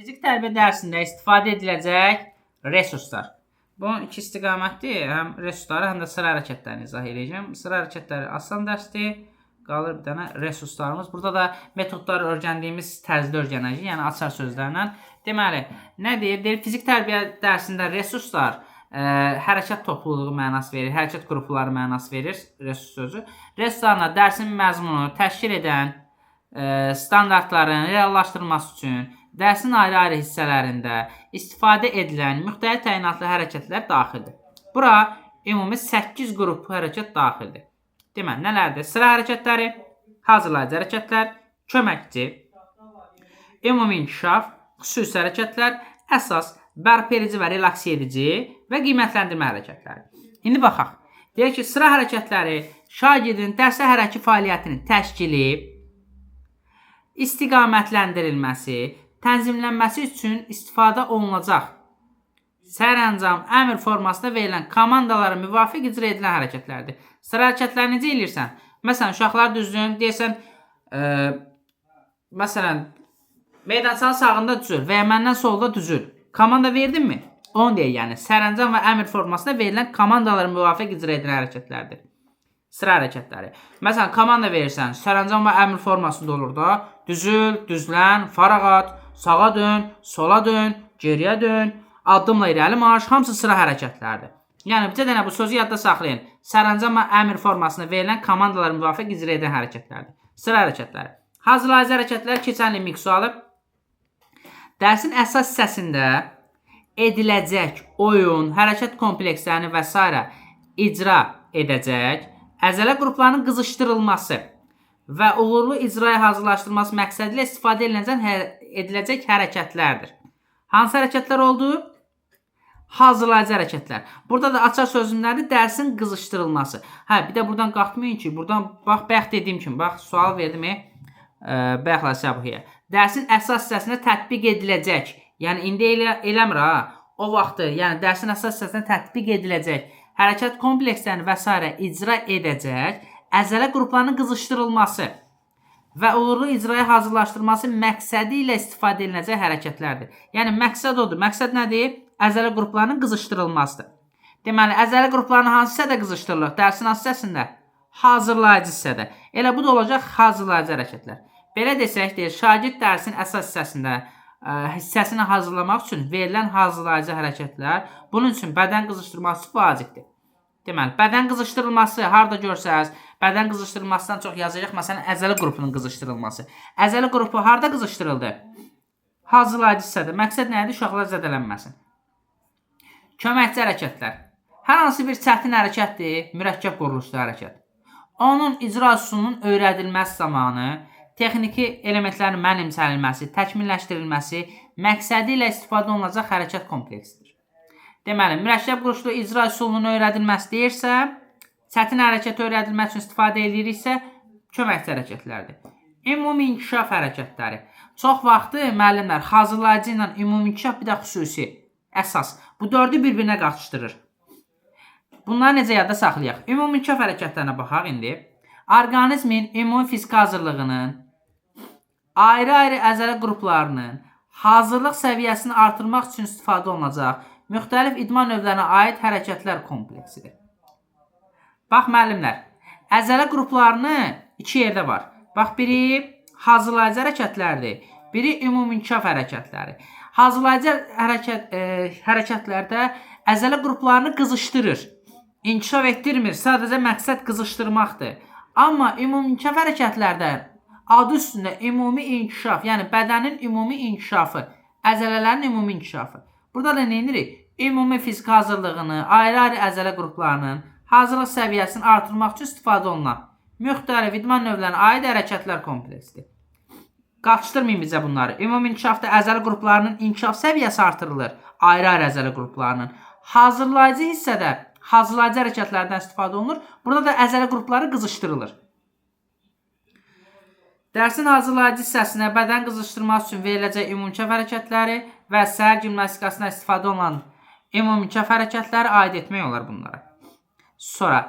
Fizik tərbiyə dərsində istifadə ediləcək resurslar. Bunun iki istiqamətli, həm resursları, həm də sıra hərəkətlərini izah edəcəm. Sıra hərəkətləri asan dərsdir. Qalır bir dənə resurslarımız. Burada da metodları öyrəndiyimiz tərzdə öyrənəcəyik, yəni açar sözlərlə. Deməli, nə deyir? Deyir, fizik tərbiyə dərsində resurslar hərəkət topluluğu mənası verir, hərəkət qrupları mənası verir resurs sözü. Resurslarla dərsin məzmununu təşkil edən standartların reallaşdırılması üçün dərsin ayrı-ayrı hissələrində istifadə edilən müxtəlif təyinatlı hərəkətlər daxildir. Bura ümumi 8 qrup hərəkət daxildir. Deməli, nələrdir? Sıra hərəkətləri, hazırlayıcı hərəkətlər, köməkçi, ümumi inkişaf, xüsusi hərəkətlər, əsas, bərpa edici və relaks edici və qiymətləndirmə hərəkətləri. İndi baxaq. Deyək ki, sıra hərəkətləri şagirdin dərsə hərəki fəaliyyətinin təşkili, istiqamətləndirilməsi, tənzimlənməsi üçün istifadə olunacaq sərəncam, əmr formasında verilən komandalara müvafiq icra edilən hərəkətlərdir. Sıra hərəkətləri necə eləyirsən? Məsələn, uşaqlar düzdün, deyirsən, məsələn, meydançanın sağında düzül və ya məndən solda düzül. Komanda verdinmi? Onu deyir, yəni sərəncam və əmr formasında verilən komandalara müvafiq icra edilən hərəkətlərdir. Sıra hərəkətləri. Məsələn, komanda verirsən, sərəncam və əmr formasında olur da. Düzül, düzlən, faraq at, sağa dön, sola dön, geriyə dön, addımla irəli marş, hamısı sıra hərəkətlərdir. Yəni bir dənə bu sözü yadda saxlayın. Sərəncam və əmr formasında verilən komandalara müvafiq icra edilən hərəkətlərdir. Sıra hərəkətləri. Hazırlayıcı hərəkətlər keçən il mix sualı. Dərsin əsas hissəsində ediləcək oyun, hərəkət komplekslərini və s. icra edəcək əzələ qruplarının qızışdırılması və uğurlu icraya hazırlaşdırılması məqsədi ilə istifadə ediləcək hərəkətlərdir. Hansı hərəkətlər oldu? Hazırlayıcı hərəkətlər. Burada da açar sözümləri dərsin qızışdırılması. Hə, bir də buradan qalxmayın ki, buradan bax bayaq dediyim kimi, bax sual verdim bayaqlar səbuhiyə. Dərsin əsas hissəsində tətbiq ediləcək. Yəni indi eləmir ha. O vaxtı, yəni dərsin əsas hissəsində tətbiq ediləcək hərəkət komplekslərini və s. icra edəcək əzələ qruplarının qızışdırılması və uğurlu icraya hazırlaşdırılması məqsədi ilə istifadə ediləcək hərəkətlərdir. Yəni məqsəd odur. Məqsəd nədir? Əzələ qruplarının qızışdırılmasıdır. Deməli, əzələ qruplarının hansı hissədə qızışdırılır? Dərsin hansı hissəsində? Hazırlayıcı hissədə. Elə bu da olacaq hazırlayıcı hərəkətlər. Belə desək, deyir, şagird dərsin əsas hissəsində hissəsini hazırlamaq üçün verilən hazırlayıcı hərəkətlər bunun üçün bədən qızışdırması vacibdir. Deməli, bədən qızışdırılması harda görsəz, bədən qızışdırılmasından çox yazacaq, məsələn, əzələ qrupunun qızışdırılması. Əzələ qrupu harda qızışdırıldı? Hazırlayıcı hissədə. Məqsəd nə idi? Uşaqlar zədələnməsin. Köməkçi hərəkətlər. Hər hansı bir çətin hərəkətdir, mürəkkəb quruluşlu hərəkət. Onun icra üsulunun öyrədilməsi zamanı texniki elementlərin mənimsənilməsi, təkmilləşdirilməsi məqsədi ilə istifadə olunacaq hərəkət kompleksidir. Deməli, mürəkkəb quruluşlu icra üsulunun öyrədilməsi deyirsə, çətin hərəkət öyrədilməsi üçün istifadə ediriksə, köməkçi hərəkətlərdir. Ümumi inkişaf hərəkətləri. Çox vaxtı müəllimlər hazırlayıcı ilə ümumi inkişaf, bir də xüsusi, əsas. Bu dördü bir-birinə qatışdırır. Bunları necə yadda saxlayaq? Ümumi inkişaf hərəkətlərinə baxaq indi. Orqanizmin ümumi fiziki hazırlığının, ayrı-ayrı əzələ qruplarının hazırlıq səviyyəsini artırmaq üçün istifadə olunacaq müxtəlif idman növlərinə aid hərəkətlər kompleksidir. Bax müəllimlər, əzələ qruplarını iki yerdə var. Bax biri hazırlayıcı hərəkətlərdir, biri ümumi inkişaf hərəkətləri. Hazırlayıcı hərəkətlərdə əzələ qruplarını qızışdırır. İnkişaf etdirmir, sadəcə məqsəd qızışdırmaqdır. Amma ümumi inkişaf hərəkətlərdə adı üstündə ümumi inkişaf, yəni bədənin ümumi inkişafı, əzələlərin ümumi inkişafı. Burada da nə edirik? Ümumi fiziki hazırlığını, ayrı-ayrı əzələ qruplarının hazırlıq səviyyəsini artırmaq üçün istifadə olunan müxtəlif idman növlərinə aid hərəkətlər kompleksidir. Qaçdırmayın bizə bunları. Ümumi inkişafda əzələ qruplarının inkişaf səviyyəsi artırılır, ayrı-ayrı əzələ qruplarının. Hazırlayıcı hissədə hazırlayıcı hərəkətlərdən istifadə olunur. Burada da əzələ qrupları qızışdırılır. Dərsin hazırlayıcı hissəsinə bədən qızışdırması üçün veriləcək ümumi inkişaf hərəkətləri və səhər gimnastikasına istifadə olunan ümumi inkişaf hərəkətləri aid etmək olar bunlara. Sonra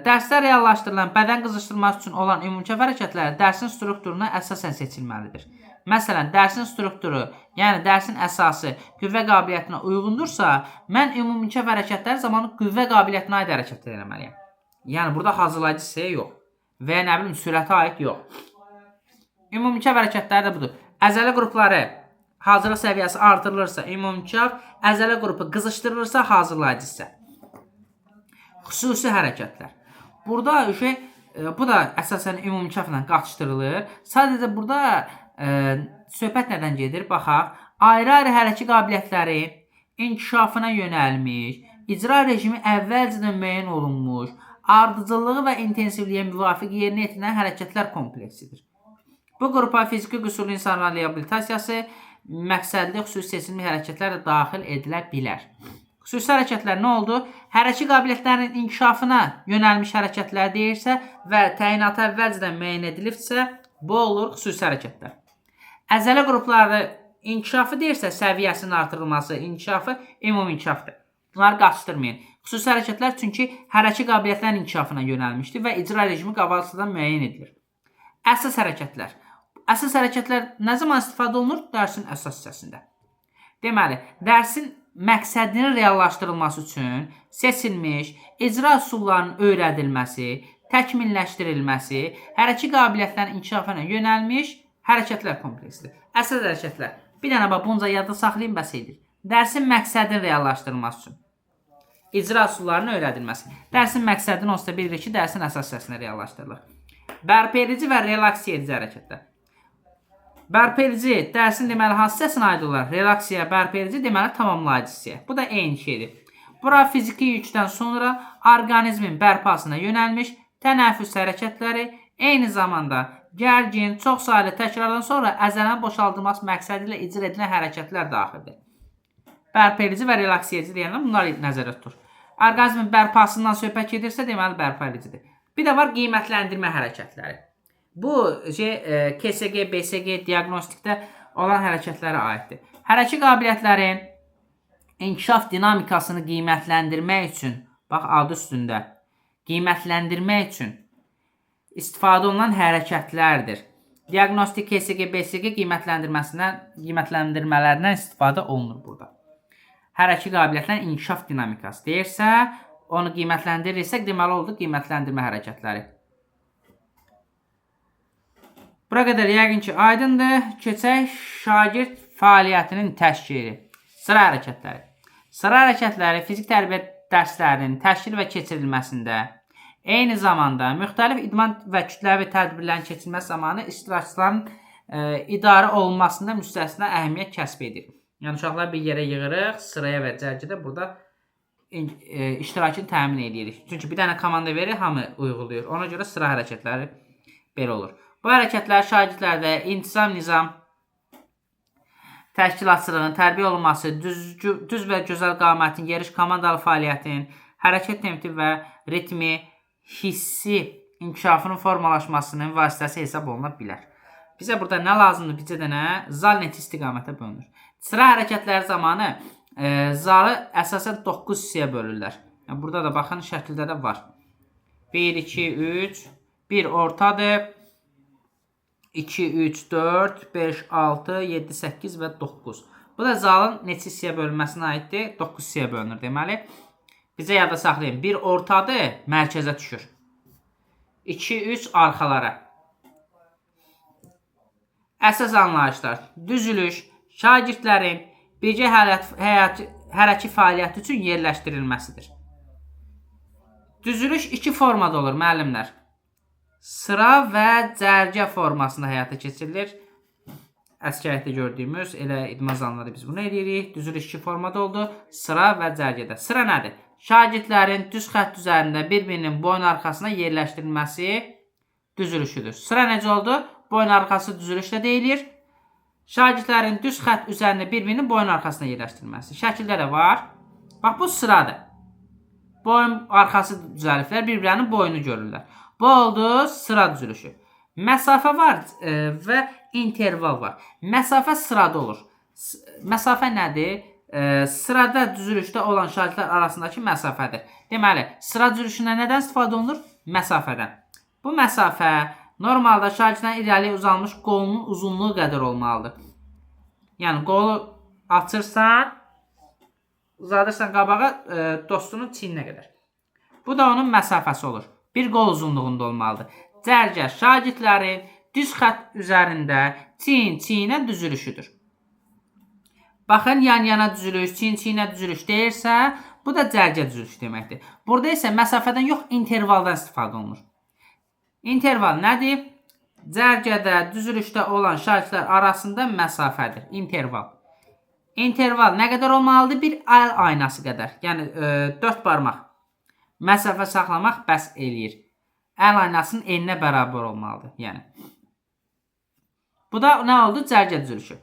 dərsdə reallaşdırılan bədən qızışdırması üçün olan ümumi inkişaf hərəkətləri dərsin strukturuna əsasən seçilməlidir. Məsələn, dərsin strukturu, yəni dərsin əsası qüvvə qabiliyyətinə uyğundursa, mən ümumi inkişaf hərəkətləri zamanı qüvvə qabiliyyətinə aid hərəkətlər eləməliyəm. Yəni burada hazırlayıcı hissəyə yox və ya nə bilim sürətə aid yox. Ümumi inkişaf hərəkətləri də budur. Əzələ qrupları hazırlıq səviyyəsi artırılırsa ümumi inkişaf, əzələ qrupu qızışdırılırsa hazırlayıcı hissə. Xüsusi hərəkətlər. Burada bu da əsasən ümumi inkişafla qatışdırılır. Sadəcə burada söhbət nədən gedir? Baxaq. Ayrı-ayrı hərəki qabiliyyətlərin inkişafına yönəlmiş, icra rejimi əvvəlcədən müəyyən olunmuş, ardıcıllığı və intensivliyə müvafiq yerinə yetirilən hərəkətlər kompleksidir. Bu qrupa fiziki qüsurlu insanların reabilitasiyası, məqsədli xüsusi seçilmiş hərəkətlər də daxil edilə bilər. Xüsusi hərəkətlər nə oldu? Hərəki qabiliyyətlərin inkişafına yönəlmiş hərəkətlər deyirsə və təyinatı əvvəlcədən müəyyən edilibsə, bu olur xüsusi hərəkətlər. Əzələ qrupları inkişafı deyirsə, səviyyəsinin artırılması, inkişafı ümumi inkişafdır. Bunları qaçdırmayın. Xüsusi hərəkətlər çünki hərəki qabiliyyətlərin inkişafına yönəlmişdir və icra rejimi qabaqcadan müəyyən edilir. Əsas hərəkətlər. Əsas hərəkətlər nə zaman istifadə olunur? Dərsin əsas hissəsində. Deməli, dərsin məqsədinin reallaşdırılması üçün seçilmiş icra üsullarının öyrədilməsi, təkmilləşdirilməsi, hərəki qabiliyyətlərin inkişafına yönəlmiş hərəkətlər kompleksidir. Əsas hərəkətlər. Bir dənə bax bunca yadda saxlayın, bəs edir. Dərsin məqsədinin reallaşdırılması üçün icra üsullarının öyrədilməsi. Dərsin məqsədini onsuz da bilirik ki, dərsin əsas hissəsində reallaşdırılır. Bərpa edici və relaksiya edici hərəkətlər. Bərpa edici dərsin deməli hansı hissəsinə aid olar? Relaksiya, bərpa edici deməli tamamlayıcı hissəyə. Bu da eyni şeydir. Bura fiziki yükdən sonra orqanizmin bərpasına yönəlmiş tənəffüs hərəkətləri, eyni zamanda gərgin, çox saylı təkrardan sonra əzələnin boşaldılması məqsədi ilə icra edilən hərəkətlər daxildir. Bərpa edici və relaksiya edici deyəndə bunları nəzərdə tutur. Orqanizmin bərpasından söhbət gedirsə, deməli bərpa edicidir. Bir də var qiymətləndirmə hərəkətləri. Bu KSG, BSG diaqnostikdə olan hərəkətlərə aiddir. Hərəki qabiliyyətlərin inkişaf dinamikasını qiymətləndirmək üçün, bax adı üstündə, qiymətləndirmək üçün istifadə olunan hərəkətlərdir. Diaqnostik KSG, BSG qiymətləndirmələrindən istifadə olunur burada. Hərəki qabiliyyətlərin inkişaf dinamikası deyirsə, onu qiymətləndirirsə, deməli oldu qiymətləndirmə hərəkətləri. Bura qədər yəqin ki, aydındır. Keçək şagird fəaliyyətinin təşkili. Sıra hərəkətləri. Sıra hərəkətləri fizik tərbiyə dərslərinin təşkil və keçirilməsində, eyni zamanda müxtəlif idman və kütləvi tədbirlərin keçirilməsi zamanı iştirakçıların idarə olunmasında müstəsna əhəmiyyət kəsb edir. Yəni uşaqları bir yerə yığırıq, sıraya və cərgədə burada iştirakını təmin edirik. Çünki bir dənə komanda verir, hamı uyğulayır. Ona görə sıra hərəkətləri belə olur. Bu hərəkətlər şagirdlərdə intizam, nizam, təşkilatçılığın, tərbiyə olunması, düz və gözəl qamətin, yeriş komandalı fəaliyyətin, hərəkət tempi və ritmi, hissi inkişafının formalaşmasının vasitəsi hesab oluna bilər. Bizə burada nə lazımdır? Bizə də nə? Zal neçə istiqamətə bölünür. Sıra hərəkətləri zamanı zalı əsasən 9 hissəyə bölürlər. Yəni, burada da baxın, şəkildə də var. 1, 2, 3, 1 ortadır. 2, 3, 4, 5, 6, 7, 8 və 9. Bu da zalın neçə hissəyə bölünməsinə aiddir? 9 hissəyə bölünür deməli. Bizə yadda saxlayın. 1 ortadır, mərkəzə düşür. 2, 3 arxalara. Əsas anlayışlar. Düzülüş, şagirdlərin birgə hərəki fəaliyyəti üçün yerləşdirilməsidir. Düzülüş iki formada olur müəllimlər. Sıra və cərgə formasında həyata keçirilir. Əskərlikdə gördüyümüz elə idman zalında biz bunu eləyirik. Düzülüş iki formada oldu. Sıra və cərgədə. Sıra nədir? Şagirdlərin düz xətt üzərində bir-birinin boyun arxasına yerləşdirilməsi düzülüşüdür. Sıra necə oldu? Boyun arxası düzülüşdə deyilir. Şagirdlərin düz xətt üzərində bir-birinin boyun arxasına yerləşdirilməsi. Şəkildə də var. Bax bu sıradır. Boyun arxası düzəliblər, bir-birlərinin boyunu görürlər. Bu oldu sıra düzülüşü. Məsafə var və interval var. Məsafə sırada olur. Məsafə nədir? Sırada düzülüşdə olan şagirdlər arasındakı məsafədir. Deməli, sıra düzülüşündə nədən istifadə olunur? Məsafədən. Bu məsafə Normalda şagirdlərin irəli uzanmış qolunun uzunluğu qədər olmalıdır. Yəni qolu açırsan, uzadırsan qabağa dostunun çiyninə qədər. Bu da onun məsafəsi olur. Bir qol uzunluğunda olmalıdır. Cərgə şagirdlərin düz xətt üzərində çiyin çiyinə düzülüşüdür. Baxın, yan-yana düzülüş, çiyin-çiyinə düzülüş deyirsə, bu da cərgə düzülüş deməkdir. Burada isə məsafədən yox, intervaldan istifadə olunur. İnterval nədir? Cərgədə, düzülüşdə olan şagirdlər arasında məsafədir. İnterval. İnterval nə qədər olmalıdır? Bir əl aynası qədər. Yəni 4 barmaq məsafə saxlamaq bəs eləyir. Əl aynasının eninə bərabər olmalıdır. Yəni. Bu da nə oldu? Cərgə düzülüşü.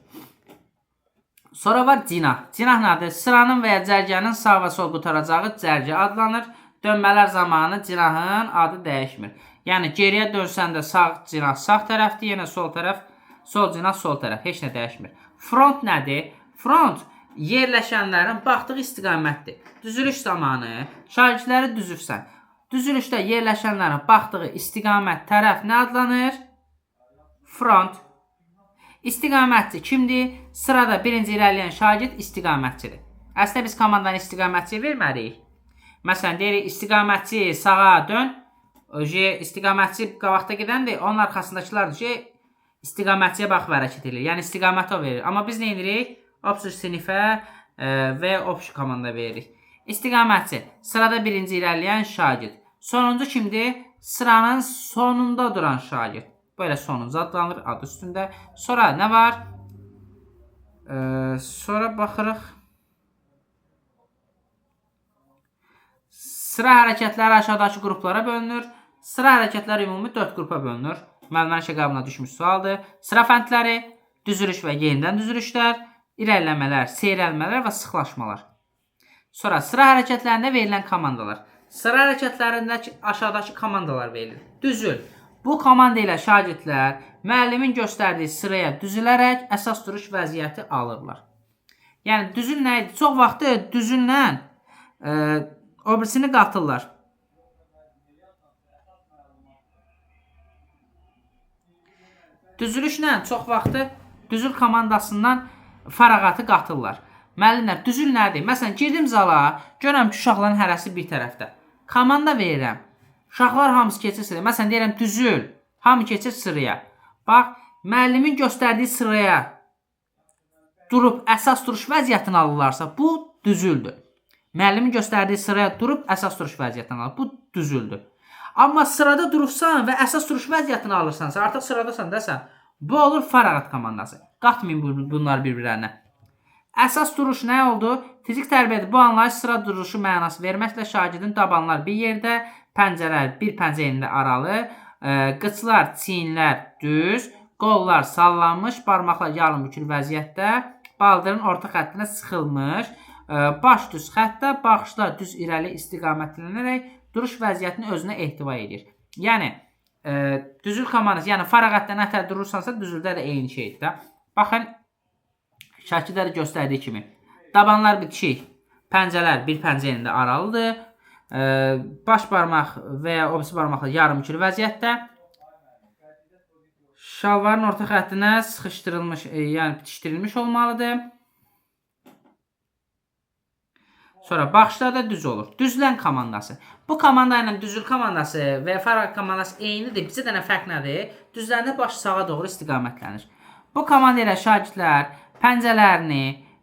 Sonra var cinah. Cinah nədir? Sıranın və ya cərgənin sağ və sol qutaracağı cərgə adlanır. Dönmələr zamanı cinahın adı dəyişmir. Yəni geriyə dönsən də sağ cinah sağ tərəfdir, yenə sol tərəf, sol cinah sol tərəf. Heç nə dəyişmir. Front nədir? Front yerləşənlərin baxdığı istiqamətdir. Düzülüş zamanı şagirdləri düzürsən. Düzülüşdə yerləşənlərin baxdığı istiqamət tərəf nə adlanır? Front. İstiqamətçi kimdir? Sırada birinci irəliləyən şagird istiqamətçidir. Əslində biz komandanı istiqamətçiyə verməliyik. Məsələn, deyirik istiqamətçi sağa dön. İstiqamətçi qabaqda gedəndir, onun arxasındakılar istiqamətçiyə baxıb hərəkət edir. Yəni istiqaməti o verir. Amma biz nə edirik? Opsi sinifə və ya opsi komanda veririk. İstiqamətçi sırada birinci irəliləyən şagird. Sonuncu kimdir? Sıranın sonunda duran şagird. Belə sonuncu adlanır adı üstündə. Sonra nə var? Sonra baxırıq. Sıra hərəkətləri aşağıdakı qruplara bölünür. Sıra hərəkətləri ümumi 4 qrupa bölünür. Müəllimənin şəqabına düşmüş sualdır. Sıra fəndləri, düzülüş və yenidən düzülüşlər, irəliləmələr, seyrəlmələr və sıxlaşmalar. Sonra sıra hərəkətlərində verilən komandalar. Sıra hərəkətlərində aşağıdakı komandalar verilir. Düzül. Bu komanda ilə şagirdlər müəllimin göstərdiyi sıraya düzülərək əsas duruş vəziyyəti alırlar. Yəni düzül nə idi? Çox vaxtı düzüllə o birisini qatırlar. Düzülüşlə çox vaxtı düzül komandasından farağatı qatırlar. Müəllimlər, düzül nədir? Məsələn, girdim zala, görürəm ki, uşaqların hərəsi bir tərəfdə. Komanda verirəm. Uşaqlar hamısı keçir sıraya. Məsələn, deyirəm düzül. Hamı keçir sıraya. Bax, müəllimin göstərdiyi sıraya durub əsas duruş vəziyyətini alırlarsa, bu düzüldür. Müəllimin göstərdiyi sıraya durub əsas duruş vəziyyətini alır. Bu düzüldür. Amma sırada durubsan və əsas duruş vəziyyətini alırsansa, artıq sıradasan desən, bu olur farağat komandası. Qatmayın bunları bir-birlərinə. Əsas duruş nə oldu? Fizik tərbiyədə bu anlayış sıra duruşu mənası verməklə şagirdin dabanlar bir yerdə, pəncələr bir pəncə enində aralı, qıçlar, çiyinlər düz, qollar sallanmış, barmaqlar yarım bükülü vəziyyətdə, baldırın orta xəttinə sıxılmış, baş düz xəttdə, baxışlar düz irəli istiqamətlənərək duruş vəziyyətini özünə ehtiva edir. Yəni, düzül komandası, yəni farağatda nətər durursansa, düzüldə də eyni şeydir də. Baxın, şəkildə də göstərdiyi kimi, dabanlar bitişik, pəncələr bir pəncə enində aralıdır, baş barmaq və ya o birisi barmaqlar yarım bükülü vəziyyətdə, şalvarın orta xəttinə sıxışdırılmış, yəni bitişdirilmiş olmalıdır. Sonra baxışlar da düz olur. Düzlən komandası. Bu komanda ilə düzül komandası və faraq komandası eynidir. Bizə dənə fərq nədir? Düzləndə baş sağa doğru istiqamətlənir. Bu komanda ilə şagirdlər pəncələrini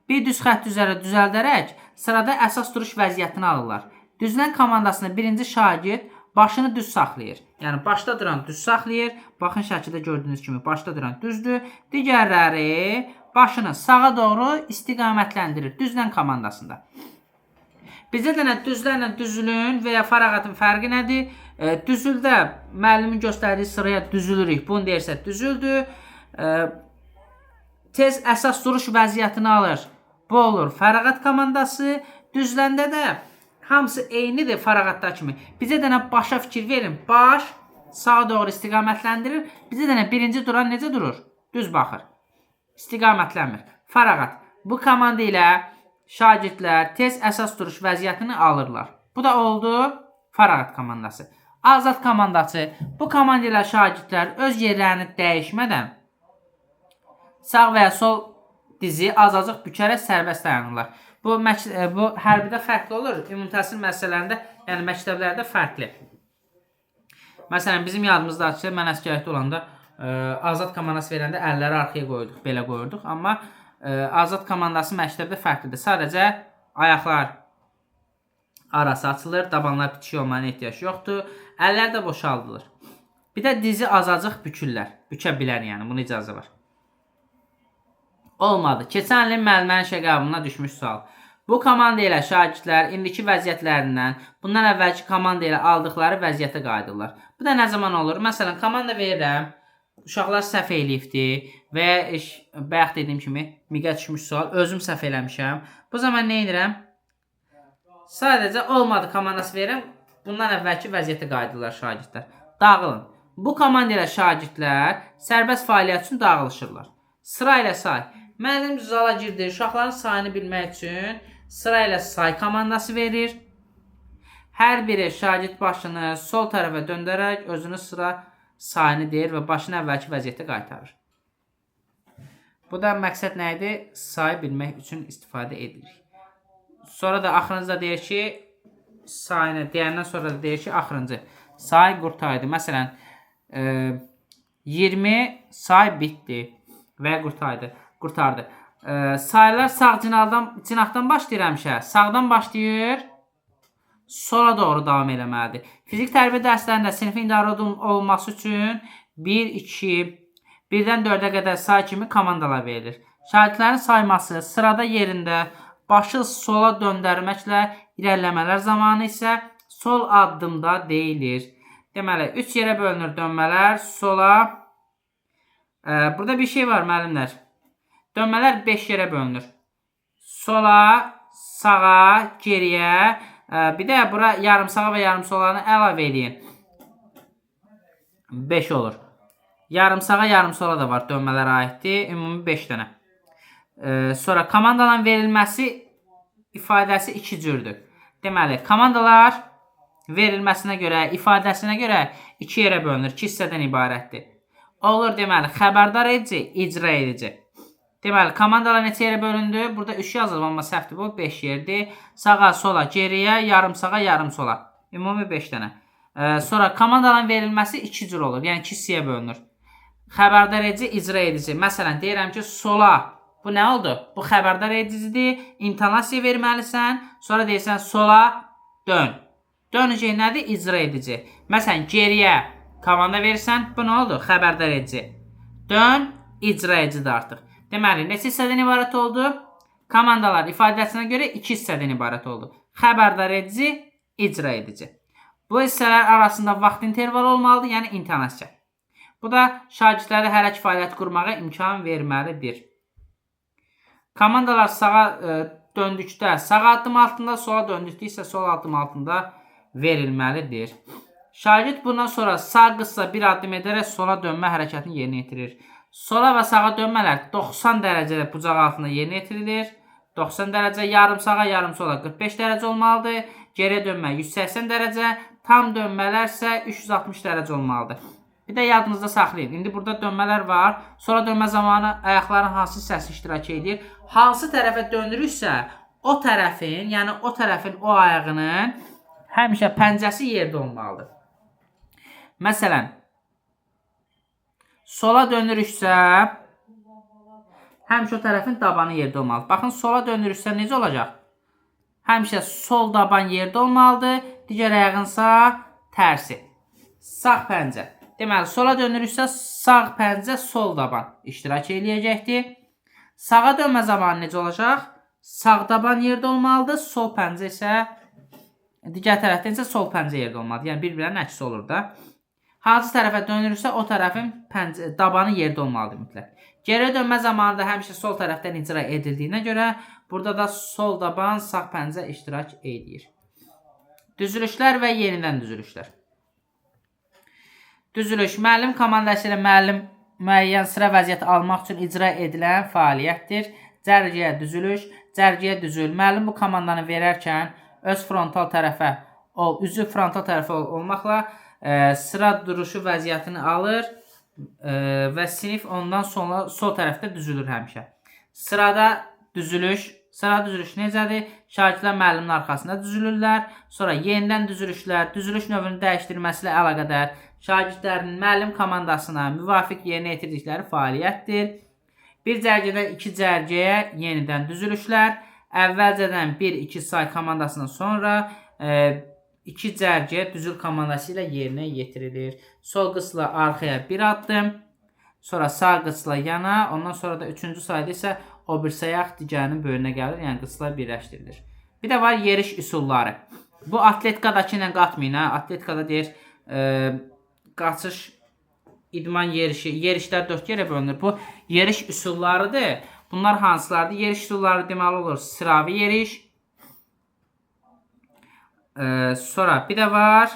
bir düz xətt üzərə düzəldərək sırada əsas duruş vəziyyətini alırlar. Düzlən komandasında birinci şagird başını düz saxlayır. Yəni başda duran düz saxlayır. Baxın şəkildə gördüyünüz kimi başda duran düzdür. Digərləri başını sağa doğru istiqamətləndirir düzlən komandasında. Bizə dənə düzlərlə düzülün və ya farağatın fərqi nədir? Düzüldə müəllimin göstərdiyi sıraya düzülürük. Bunu deyirsə düzüldür. Tez əsas duruş vəziyyətini alır. Bu olur farağat komandası. Düzləndə də hamısı eynidir farağatda kimi. Bizə dənə başa fikir verin. Baş sağa doğru istiqamətləndirir. Bizə dənə birinci duran necə durur? Düz baxır. İstiqamətlənmir. Farağat. Bu komanda ilə şagirdlər tez əsas duruş vəziyyətini alırlar. Bu da oldu farağat komandası. Azad komandaçı. Bu komanda ilə şagirdlər öz yerlərini dəyişmədən sağ və ya sol dizi azacıq bükərək sərbəst dayanırlar. Bu hərbidə fərqli olur. Ümumi təhsil müəssisələrində, yəni məktəblərdə fərqli. Məsələn, bizim yadımızdadır ki, mən əsgərlikdə olanda azad komandası verəndə əlləri arxaya qoyurduq, belə qoyurduq. Amma azad komandası məktəbdə fərqlidir. Sadəcə ayaqlar arası açılır, dabanlar bitişik olmağına ehtiyac yoxdur. Əllər də boşaldılır. Bir də dizi azacıq bükürlər. Bükə bilər yəni, buna icazə var. Olmadı. Keçən ilin müəllimənin işə qəbuluna düşmüş sual. Bu komanda ilə şagirdlər indiki vəziyyətlərindən bundan əvvəlki komanda ilə aldıqları vəziyyətə qayıdırlar. Bu da nə zaman olur? Məsələn, komanda verirəm, uşaqlar səhv eləyibdi və ya bayaq dediyim kimi miqə düşmüş sual, özüm səhv eləmişəm. Bu zaman nə edirəm? Sadəcə olmadı komandası verirəm, bundan əvvəlki vəziyyətə qayıdırlar şagirdlər. Dağılın. Bu komanda ilə şagirdlər sərbəst fəaliyyət üçün dağılışırlar. Sıra ilə say. Müəllim zala girdi, uşaqların sayını bilmək üçün sıra ilə say komandası verir. Hər biri şagird başını sol tərəfə döndərərək özünü sıra sayını deyir və başını əvvəlki vəziyyətə qaytarır. Bu da məqsəd nə idi? Sayı bilmək üçün istifadə edirik. Sonra da axırıncı deyir ki, sayını deyəndən sonra da deyir ki, axırıncı say qurtardı. Məsələn, 20 say bitdi və qurtardı. Qurtardı. Saylar sağ cinahdan başlayır həmişə. Sağdan başlayır, sola doğru davam eləməlidir. Fizik tərbiyə dərslərində sinifin idarə olunması üçün 1, 2, 1-dən 4-ə qədər say kimi komandalar verilir. Şagirdlərin sayması sırada yerində başı sola döndərməklə irəliləmələr zamanı isə sol addımda deyilir. Deməli, 3 yerə bölünür dönmələr. Sola. Burada bir şey var müəllimlər. Dönmələr 5 yerə bölünür. Sola, sağa, geriyə. Bir də bura yarım sağa və yarım solanı əlavə eləyin. 5 olur. Yarım sağa, yarım sola da var. Dönmələr aiddir. Ümumi 5 dənə. Sonra komandaların verilməsi ifadəsi iki cürdür. Deməli, komandalar verilməsinə görə, ifadəsinə görə iki yerə bölünür. 2 hissədən ibarətdir. Olur deməli, xəbərdar edici, icra edici. Deməli, komandalar neçə yerə bölündü? Burada 3 yazılıb, amma səhvdir bu. 5 yerdir. Sağa, sola, geriyə, yarım sağa, yarım sola. Ümumi 5 dənə. Sonra komandaların verilməsi iki cür olur. Yəni 2 hissəyə bölünür. Xəbərdar edici, icra edici. Məsələn, deyirəm ki, sola. Bu nə oldu? Bu xəbərdar edicidir. İntonasiya verməlisən. Sonra deyirsən sola dön. Dönəcək nədir? İcra edici. Məsələn, geriyə komanda verirsən. Bu nə oldu? Xəbərdar edici. Dön, icra edicidir artıq. Deməli, neçə hissədən ibarət oldu? Komandalar ifadəsinə görə 2 hissədən ibarət oldu. Xəbərdar edici, icra edici. Bu hissələr arasında vaxt intervalı olmalıdır, yəni intonasiya. Bu da şagirdlərə hərəkət fəaliyyəti qurmağa imkan verməlidir. Komandalar sağa döndükdə sağ addım altında, sola döndükdə isə sol addım altında verilməlidir. Şagird bundan sonra sağ qısa bir addım edərək sola dönmə hərəkətini yerinə yetirir. Sola və sağa dönmələr 90 dərəcədə bucaq altında yerinə yetirilir. 90 dərəcə, yarım sağa, yarım sola 45 dərəcə olmalıdır. Geriyə dönmə 180 dərəcə, tam dönmələr isə 360 dərəcə olmalıdır. Bir də yadınızda saxlayın. İndi burada dönmələr var. Sola dönmə zamanı ayaqların hansı hissəsi iştirak edir? Hansı tərəfə dönürüksə, o tərəfin, yəni o tərəfin o ayağının həmişə pəncəsi yerdə olmalıdır. Məsələn, sola dönürüksə, həmişə o tərəfin dabanı yerdə olmalıdır. Baxın, sola dönürüksə necə olacaq? Həmişə sol daban yerdə olmalıdır, digər ayağınsa tərsi. Sağ pəncə. Deməli, sola dönürüksə, sağ pəncə, sol daban iştirak eləyəcəkdir. Sağa dönmə zamanı necə olacaq? Sağ daban yerdə olmalıdır, sol pəncə isə digər tərəfdən isə sol pəncə yerdə olmalıdır. Yəni bir-birinin əksi olur da. Hansı tərəfə dönürsə, o tərəfin pəncə, dabanı yerdə olmalıdır mütləq. Geriyə dönmə zamanı da həmişə sol tərəfdən icra edildiyinə görə burada da sol daban, sağ pəncə iştirak edir. Düzülüşlər və yenidən düzülüşlər. Düzülüş, müəllim komandası ilə müəllim müəyyən sıra vəziyyəti almaq üçün icra edilən fəaliyyətdir. Cərgəyə düzülüş, cərgəyə düzül. Müəllim bu komandanı verərkən öz frontal tərəfə, üzü frontal tərəfə olmaqla Sıra duruşu vəziyyətini alır və sinif ondan sonra sol tərəfdə düzülür həmişə. Sırada düzülüş. Sıra düzülüş necədir? Şagirdlər müəllimin arxasında düzülürlər. Sonra yenidən düzülüşlər, düzülüş növünün dəyişdirilməsi ilə əlaqədar şagirdlərin müəllim komandasına müvafiq yerinə yetirdikləri fəaliyyətdir. Bir cərgədən iki cərgəyə yenidən düzülüşlər. Əvvəlcədən 1-2 say komandasından sonra iki cərgəyə düzül komandası ilə yerinə yetirilir. Sol qısla arxaya bir addım, sonra sağ qısla yana, ondan sonra da üçüncü sayda isə o birisi ayaq digərinin böyrünə gəlir, yəni qıslar birləşdirilir. Bir də var yeriş üsulları. Bu atletikadakı ilə qatmayın ha. Atletikada deyir, qaçış, idman yerişi, yerişlər 4 yerə bölünür. Bu yeriş üsullarıdır. Bunlar hansılardır? Yeriş üsulları deməli olur sıravi yeriş. Sonra bir də var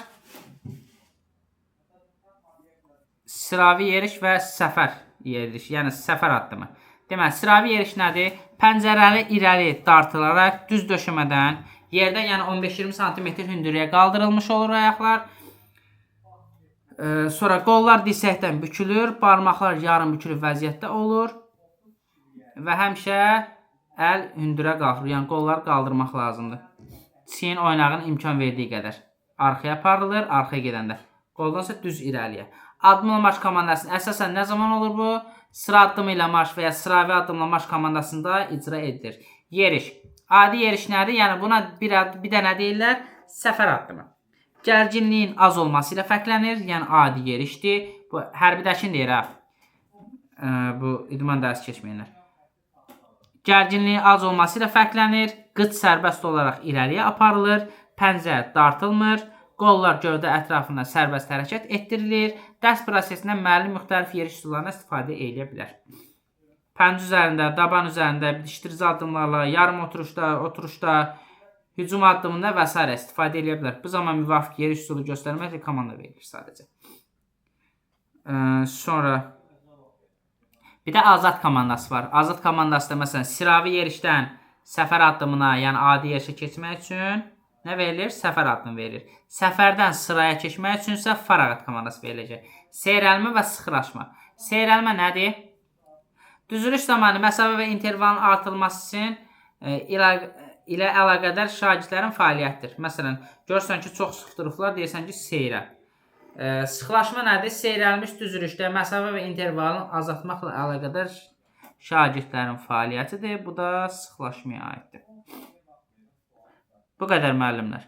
sıravi yeriş və səfər yeriş, yəni səfər addımı. Deməli, sıravi yeriş nədir? Pəncərəli irəli dartılaraq düz döşəmədən yerdə, yəni 15-20 sm hündürlüyə qaldırılmış olur ayaqlar. Sonra qollar dirsəkdən bükülür, barmaqlar yarım bükülü vəziyyətdə olur və həmişə əl hündürə qalxır, yəni qolları qaldırmaq lazımdır. Çiyin oynağın imkan verdiyi qədər arxaya aparılır, arxaya gedəndə. Qoldan isə düz irəliyə. Addımla marş komandasının əsasən nə zaman olur bu? Sıra addımı ilə marş və ya sıravi addımla marş komandasında icra edilir. Yeriş. Adi yeriş nədir? Yəni buna bir də nə deyirlər? Səfər addımı. Gərginliyin az olması ilə fərqlənir. Yəni adi yerişdir. Bu hərbidəkini deyir ha. Bu idman dərsi keçməyənlər. Gərginliyin az olması ilə fərqlənir. Qıç sərbəst olaraq irəliyə aparılır. Pəncə dartılmır. Qollar gövdə ətrafında sərbəst hərəkət etdirilir. Dərs prosesində müəllim müxtəlif yeriş üsullarından istifadə edə bilər. Pəncə üzərində, daban üzərində, bitişdirici addımlarla, yarım oturuşda, oturuşda, hücum addımında və s. istifadə edə bilər. Bu zaman müvafiq yeriş üsulu göstərməklə komanda verilir sadəcə. Sonra bir də azad komandası var. Azad komandası da məsələn sıravi yerişdən səfər addımına, yəni adi yerişə keçmək üçün nə verilir? Səfər addımı verilir. Səfərdən sıraya keçmək üçün isə farağat komandası veriləcək. Seyrəlmə və sıxılaşma. Seyrəlmə nədir? Düzülüş zamanı məsafə və intervalın artırılması üçün ilə əlaqədar şagirdlərin fəaliyyətidir. Məsələn, görürsən ki, çox sıx durublar, deyirsən ki, seyrəl. Sıxlaşma nədir? Seyrəlmiş düzülüşdə məsafə və intervalın azaltmaqla əlaqədar şagirdlərin fəaliyyətidir. Bu da sıxlaşmaya aiddir. Bu qədər müəllimlər.